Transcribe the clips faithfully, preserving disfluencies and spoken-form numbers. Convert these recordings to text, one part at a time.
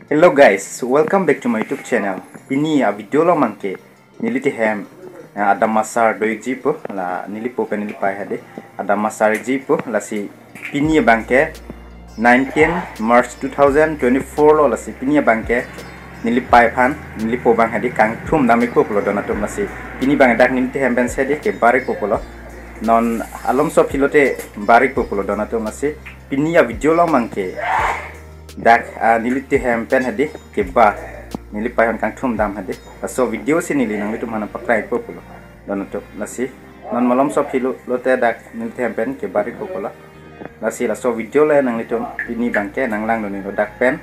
Hello guys, welcome back to my YouTube channel. Pini a video along abangke nelitum hem, eh, adam asar do-ikji pu, la nelipo pen nelipei hadi adam asar ikji pu, lasi pini abangke nineteen March two thousand twenty-four lo, lasi pini abangke nelipei aphan nelipo abang hadi kangthum dam-ikpo pulo don atum, lasi pini abang dak nelitum hem pensi hadi kebar-ikpo pulo. Non malomso aphi lote bar-ikpo pulo don atum, lasi pini a video along abangke dak, ah, nelitum hem pen hadi kebar, nelipei aphan kangthum dam hadi. Laso video si neli nanglitum aphan paklang-ikpo pulo don atum, lasi non malomso aphi lo, lote dak nelitum hem pen kebar-ikpo pulo. Lasi laso video le nanglitum pini abangke nanglangdun-iklo dak pen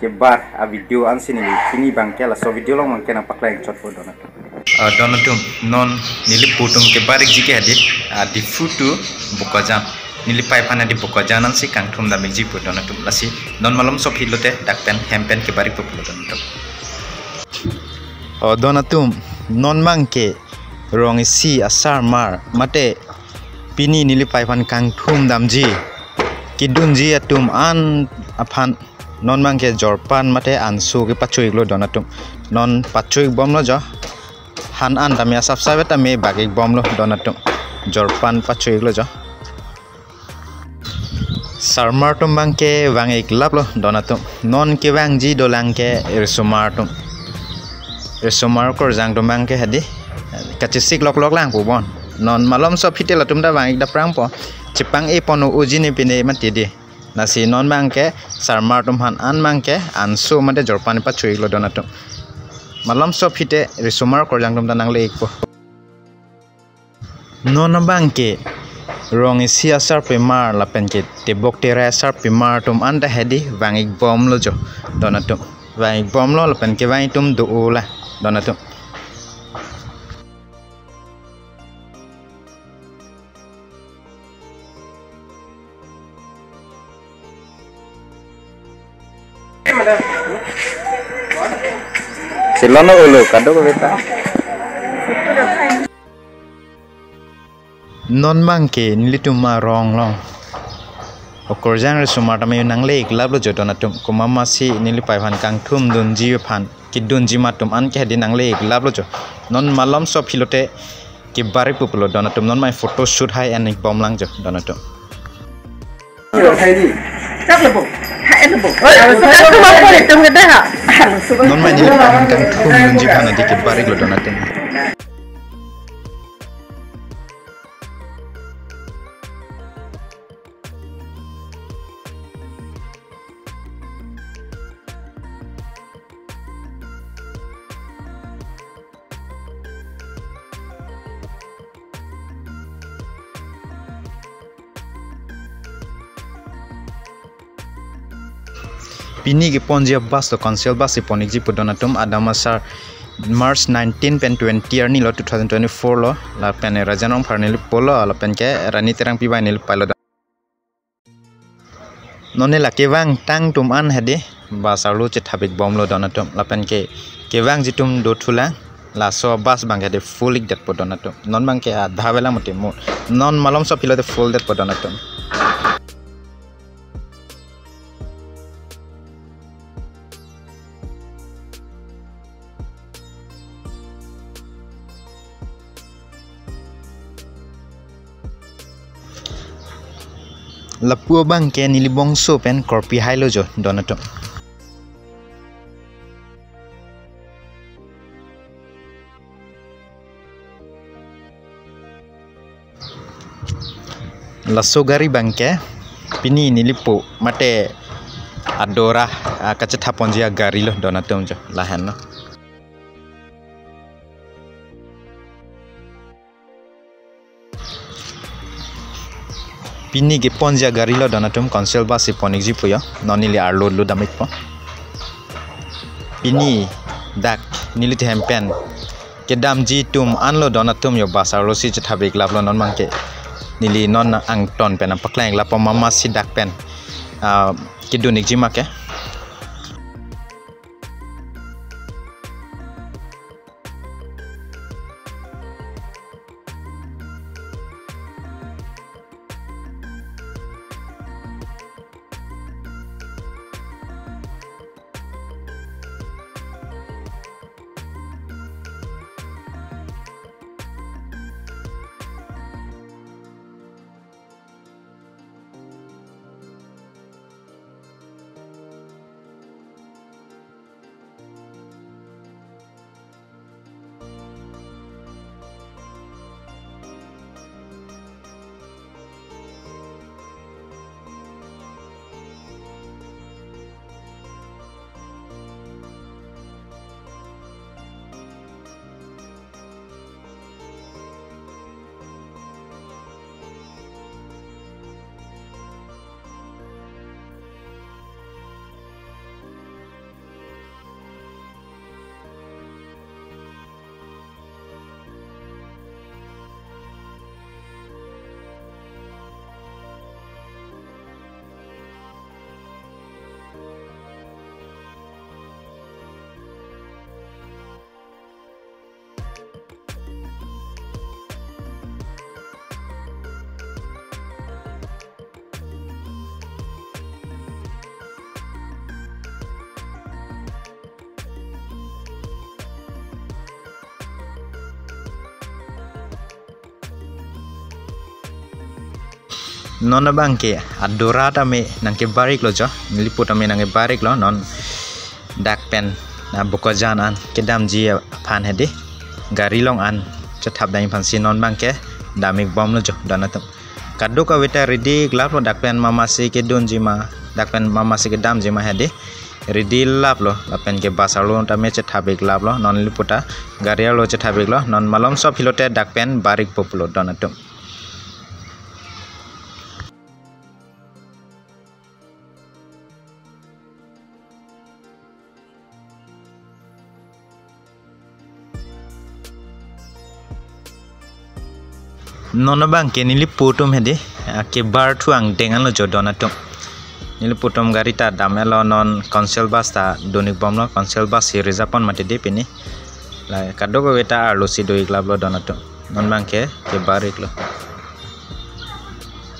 kebar a video ansi neli pini abangke laso video along abangke nangpaklang-ik chotpo don atum. Ah, don atum, non nelipo atum kebar-ikji ke hadi, ah, Diphu to Bokajan. Nelipei aphan hadi Bokajan ansi kangthum dam-ikji pu don atum, lasi non malomso aphi lote dak pen hem pen kebar-ikpo pulo don atum. Oh, don atum, non abangke rong isi asarmar mate pini nelipei aphan kangthum damji, kedunji atum an aphan non abangke jorpan mate anso kepacho-iklo don atum. Non pacho-ikbomlo jo. Han an tame asap save tame bak-ikbomlo don atum. Jorpan pacho-iklo jo. Sarmar atum abangke vang-ik laplo don atum. Non kevangji dolang ke risomar atum. Risomar korjang atum abangke hadi kachesik loklok lang pu bon. Non malomso aphi te latum ta vang-ik daprangpo. Chepang-e pon-o, uji ne pine mati di. Lasi non abangke sarmar atum aphan an abangke anso mate jorpan pacho-iklo don atum. Malomso aphi te risomar korjang atum ta nangle-ikpo. Non abangke rong isi asarpimar lapen ke tebok terai asarpimar atum an ta hadi vang-ikbomlo jo don atum. Vang-ikbomlo lapen kevang atum do-o la don atum. Silon ulo kadok beta. Non abangke nelitum arong along okorjang risomar tame nangle-ik laplo jo don atum. Komat masi nelipei aphan kangthum dunji aphan kedunji amat atum an ke hadi nangle-ik laplo jo. Non malomso aphi lote kebar-ikpo pulo don atum. Non mai photo shoot hai en-ikbom lang jo don atum. Hai di. Cak lebo. Hai lebo. Oi, oi, oi, oi, oi. Non mai nelipei aphan kangthum dunji aphan hadi kebar-iklo don atum. Pini keponji a-bus lo council bus si pon-ikji pu don atum. Adam asar March nineteen pen twenty arni lo, two thousand twenty-four lo, lapen Rajan Rongphar nelipo lo, lapen ke Rani Terangpi bai nelipei lo. Non ne la kevang tang atum an hadi bus arlo chethap-ikbomlo don atum. Lapen ke kevangji atum dothulang, laso bus abangke hadi full-ikdetpo don atum. Non abangke adha vela mati mo. Non malomso aphi lote full-detpo don atum. Lapu abangke neli bongso pen korpi hailo jo don atum. Laso gari abangke pini nelipo mate adora, ah, kachethap ponji agari lo don atum jo, lahenlo. Pini keponji agari lo don atum, council bus si pon-ikji pu jo. Non neli arlo lo dam-ikpo. Pini dak nelitum hem pen kedamji atum anlo don atum jo, bus arlo si chethap-ik laplo. Non abangke neli non angton pen nangpaklang-ik lappo, mama si dak pen, ah, kedun-ikji ma ke. Non abangke adora tame nangkebar-iklo jo, neli pu tame nangkebar-iklo non dak pen, ah, Bokajan an kedamji aphan hedi. Gari along an chethap dam aphansi non abangke dam-ikbomlo jo don atum. Kadokave ta ready-iklaplo dak pen mamasi kedunji ma, dak pen mamasi kedamji ma hedi. Ready-laplo, lapen ke bus arlo tame chethap-iklaplo, non neli pu ta gari arlo chethap-iklo, non malom so aphi lote dak pen bar-ikpo pulo don atum. Non abangke neli pu atum hedi, ah, kebar thu angdeng anlo jo don atum. Neli pu atum gari ta dam-etlo, non council bus ta dun-ikbomlo, council bus si reserve pon mati di pini. La kadokave ta arlo si do-iklaplo don atum. Non abangke kebar-iklo.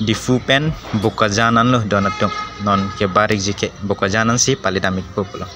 Diphu pen Bokajan anlo don atum. Non kebar-ikji ke Bokajan ansi pali dam-ikpo pulo.